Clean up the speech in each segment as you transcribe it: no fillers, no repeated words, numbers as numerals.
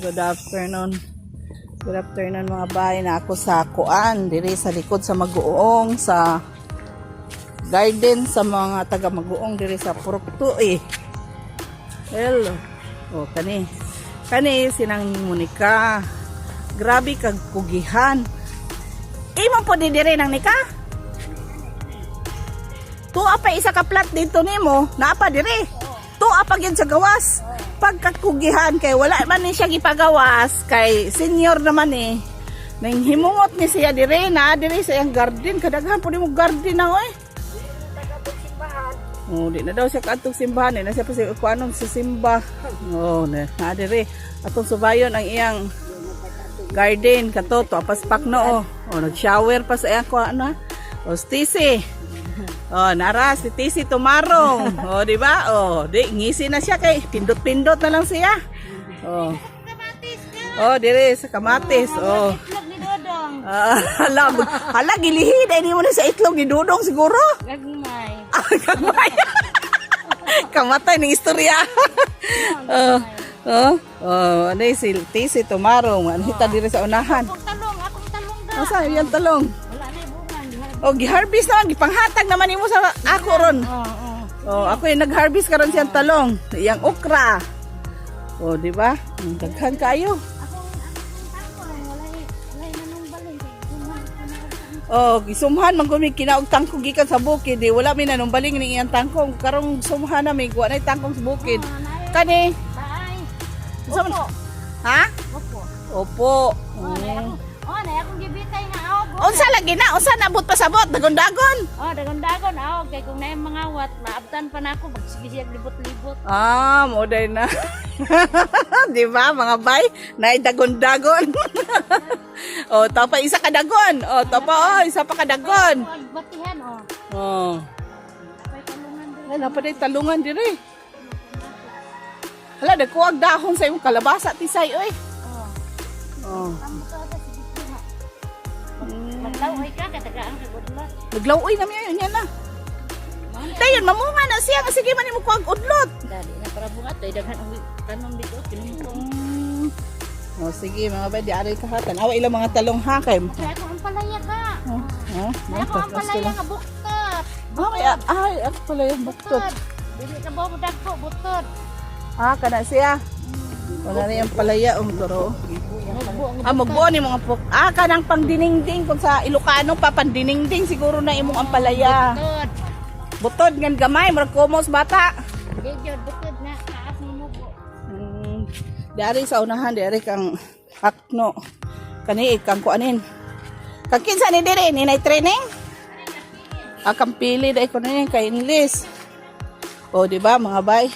Good afternoon. Good afternoon, mga bay, na ako sa kuan diri sa likod sa Maguong, sa garden sa mga taga Maguong diri sa Purok 2 eh. Hello. Oh, kani. Kani sinang Monica. Grabe kag kugihan. Imo po di diri nang nika? Tuwa pa isa ka plat dito nimo, naa pa dire. Tuwa pa gyud sa gawas. Pagkakugihan kay wala man ni siya gipagawas kay senior naman eh. Nang himungot ni siya dire na dire sa iyang garden, kadaghan po nimo garden na oy. Oh, di na daw siya kaadtong simbahan, eh. Na siya pa siya kuanon sa simba. Oh, na, na dire. Atong subayon ang iyang garden kato to pas pakno oh. Oh, nag-shower pa sa iyang kuan na. Oh, Stacy. Oh, nara si Tisi Tumarong. Oh, di ba? Oh, di ngisi na siya kay pindot-pindot na lang siya. Oh. Oh, dire sa kamatis. Oh. Itlog ni Dodong. Ah, hala, hala gilihi dai nimo na sa itlog ni Dudong siguro. Gagmay. Ah, gamay. Kamatay ng istorya. Oh, oh, oh, ano si Tisi Tumarong, anhita dire sa unahan. Akong talong, akong talong da. Asa yan talong? Wala na yung bunga. Oh, giharvest naman, gipanghatag naman nimo sa ako ron. Oo, oo. Oh, ako yung nag-harvest karon siyang talong, iyang okra. Oh, di ba? Ang daghan kayo. Akong tangkong, wala wala nanumbalin. Oh, gisumhan man gumi kinaog tangkong gikan sa bukid, di wala mi nanumbaling ni iyang tangkong. Karong sumhan na mi, wa nay tangkong sa bukid. Kani, Bye. unsa man- Ha? Opo. Opo. Oh, na akong, oh, na akong gibitay nga awog. Unsa lagi na? Unsa nabot pasabot? Dagon-dagon. Oh, dagon-dagon awog kay kung naay mga wat, maabtan pa nako magsige siya libot-libot. Ah, moday na. Di ba, mga bay? Nay dagon-dagon. Oh, tapa isa ka dagon. Oh, tapa oh, isa pa ka dagon. Oh, batihan oh. Oh. Napay talungan diri. Ay, napa day talungan dire. Hala, nagkuwag dahon sa imong kalabasa, tisay, oy. Oh. Oh. Amo ka sa sige kuha. Maglaw-oy ka katagaan ka gudlot. Naglawoy na miya yun yan na. Dayon, mamunga na siya. Kasi sige man imo kuwag udlot. Dali na para bunga to daghan ang tanom dito kinumpong. Oh, sige, mga bay, di aray ka ha. Tanawa ilang mga talong ha kay. Kaya ako ang palaya ka. Oh, oh, Kaya ako ang palaya nga buktot. Ay, ay, ako pala yung buktot. Buktot. Dili ka ba mo dagko buktot. Ah, kana siya. Wala na yung palaya, um, turo. Mugbo ang Ah, magbuo ni mga puk. Ah, kanang pangdiningding kung sa Ilocano pa pandiningding siguro na imong ampalaya. buktot. Butod ngan gamay, murag kumos bata. Di jud buktot na taas mo mubo. Dari sa unahan, dari kang akno. Kani kang kuanin. Kang kinsa ni dire ni nay training? Ah, kang pili dai ko ni kay English. O, di ba mga bay?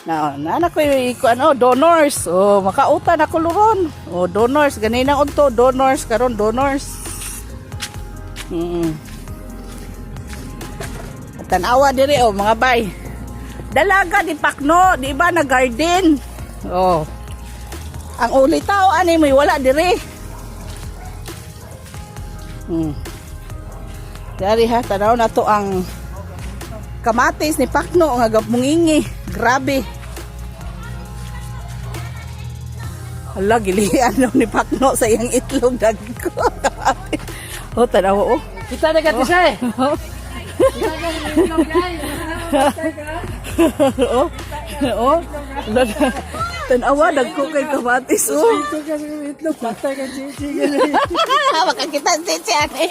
Na na ko ko ano, donors. O, makautan ako luron. O, donors ganina unto donors karon donors. At Tanawa dire oh mga bay. Dalaga di pakno, di ba na garden? Oh. Ang uli tao ani may wala dire. Dari ha, tanaw na to ang kamatis ni Pakno nga mungingi. Grabe. Hala, gilian daw ni Pakno sa iyang itlog dagko. Oh, tanaw oh. Kita na ka tisay. Oh. Oh. Tanawa dagko kay kamatis oh. Ito ka sa itlog, patay ka chichi. Makakita si Chichi ani.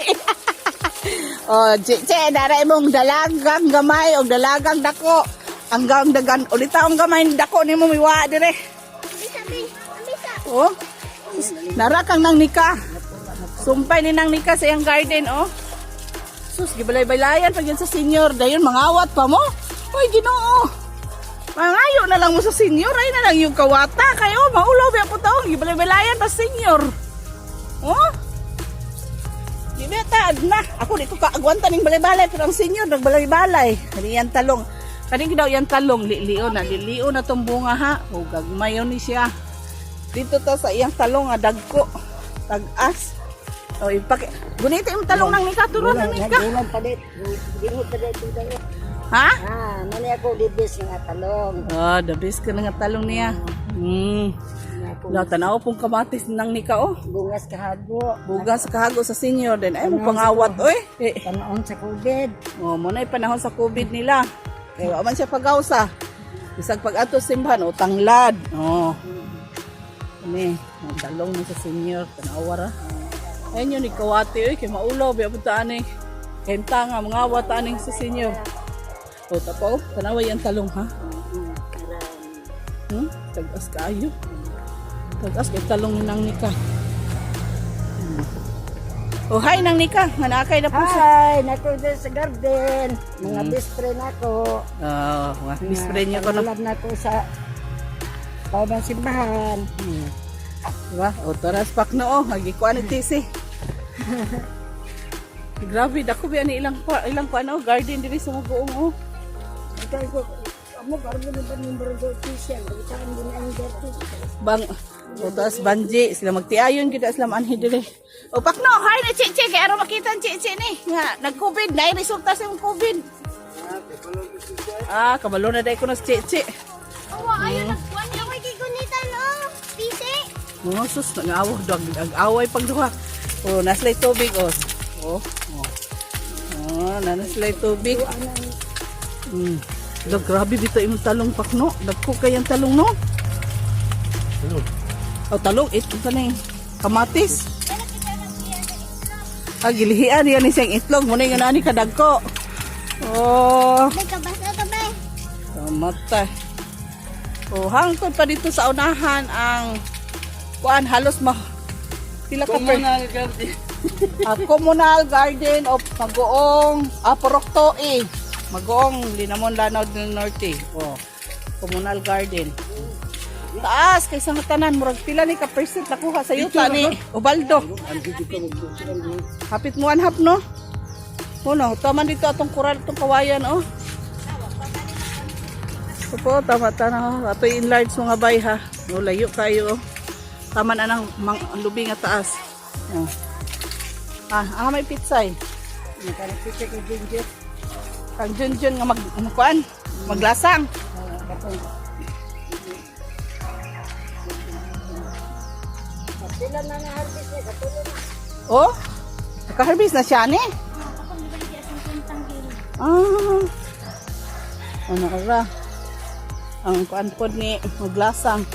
Oh, Chichi, dara imong dalagang gamay og dalagang dako. Ang gang dagan ulita ang gamay dako nimo miwa dire. Oh. Nara kang nang nika. Sumpay ni nang nika sa iyang garden oh. Sus, gibalay-balayan pag yun sa senior. Dayon, mangawat pa mo. Uy, Ginoo. Mangayo na lang mo sa senior. Ay na lang yung kawata. Kayo, maulaw ba po taong. Gibalay-balayan pa senior. Oh? Di ba taad na? Ako di ko kaagwanta ning balay-balay pero ang senior nagbalay-balay. Kani yan talong. Kani daw yan talong lilio na lilio na tong bunga ha. O gagmayon ni siya. Dito ta sa iyang talong nga dagko. Tag-as. O ipaki Gunita yung talong nang nika turon nang nika. Gulang pa dit. Gingot pa dit ito. Ha? Ah, mani ako the best nga talong. Oh, the best ka na nga talong niya. Na Ako La, tanaw pong kamatis nang nika oh. bungas kahago. Bugas kahago sa senior din. Ay mo pangawat oy. Eh, Panahon sa COVID. oh, mo na panahon sa COVID nila. Kay wa man siya pagawsa. Bisag pag ato simbahan o tanglad. Oh. Ani, ang talong na sa senior tanawa ra. Ayun yun, ikawati oy kay maulaw biya punta ani. Kenta nga mga wata aning sa senior. O tapo, tanawa yang talong ha. Tagas kaayo. Tagas kay talong nang nika. Oh, hi nang nika, nga naakay na po siya. Hi, nako dyan sa garden. Mga best friend ako. Oh, mga best friend niya ko no. Pangalan nako sa Pabang simbahan. Diba? O, taras pak no, oh. Hagikuan ni Tisi. Grabe, dako ba ni ilang pa, ilang pa ano, garden diri sa Maguong oh. Ikaw ko, amo garbo na ba ng barangay official? Bagitaan din ang garden. Bang o taas banji sila magtiayon gid sila maanhi diri. O pakno, hi na Chichi kay aron makita ang Chichi ni nga nag-COVID na resulta sa imong COVID. Ah, kabalo na dai ko na si Chichi. Awa, ayaw nagkuhan niya. Ako'y gigunitan, oh. Pisi. Oh, sus, nag-away, nag-away pag duha. Oh, naslay tubig oh. Oh, oh. Oh, naslay tubig. Lo, grabe dito imong talong pakno. Dagko kay ang talong no. Oh, talong ito ka na eh. Kamatis. Ah, gilihian yan isang itlog. Muna yung nani kadagko. Oh, May kabasa ka ba? kamatay. Oh, hangtod pa dito sa unahan ang kuan halos ma pila ka per Communal garden. Ah, communal garden of Magoong Porokto eh. Magoong Linamon Lanao del Norte. Oh. Communal garden. Taas kay sa tanan murag pila ni ka percent nakuha sa yuta ni Ubaldo. Hapit mo one half no? Uno, tama dito atong kural atong kawayan oh. Opo, tama tana. Ato enlarge mga bay ha. No, layo kayo oh. Tama na nang mang, ang lubi nga taas. Oh. Ah, may pitsay. Nakarapit ko ginger. Kang Junjun nga mag kuan, maglasang. Sila na na-harvest niya, katulo na. Oh, naka-harvest na siya ni. Ako di ba di asang kuntang gil. Ah. Ano ra? Ang kuan pod ni maglasang.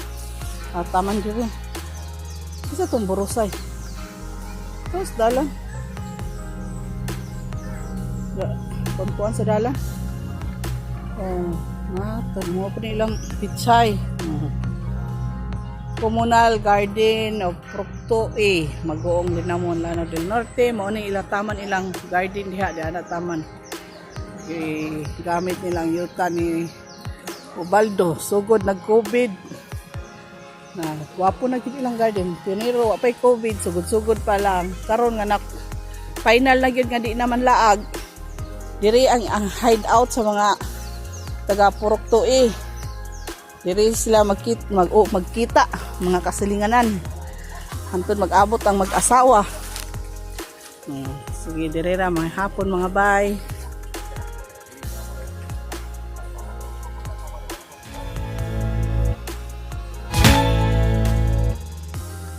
Ah, taman diri. Isa tong borosay. Tapos dalan. Kuan sa dalan. Oh, na mo pa nilang pichay. Oh. Communal Garden of Procto A, Magoong Linamon, Lanao del Norte. Mao ni ilang taman ilang garden diha, diha na taman. Eh, gamit nilang yuta ni Ubaldo. Sugod nag-COVID. Na, gwapo na gid ilang garden. Pionero, wa pa'y COVID, sugod-sugod pa lang. Karon nga nak final na gyud nga di naman laag. Diri ang hideout sa mga taga Purok 2A. Diri sila oh, magkita mga kasilinganan. Hantod mag-abot ang mag-asawa. Sige, diri ra mga hapon mga bay.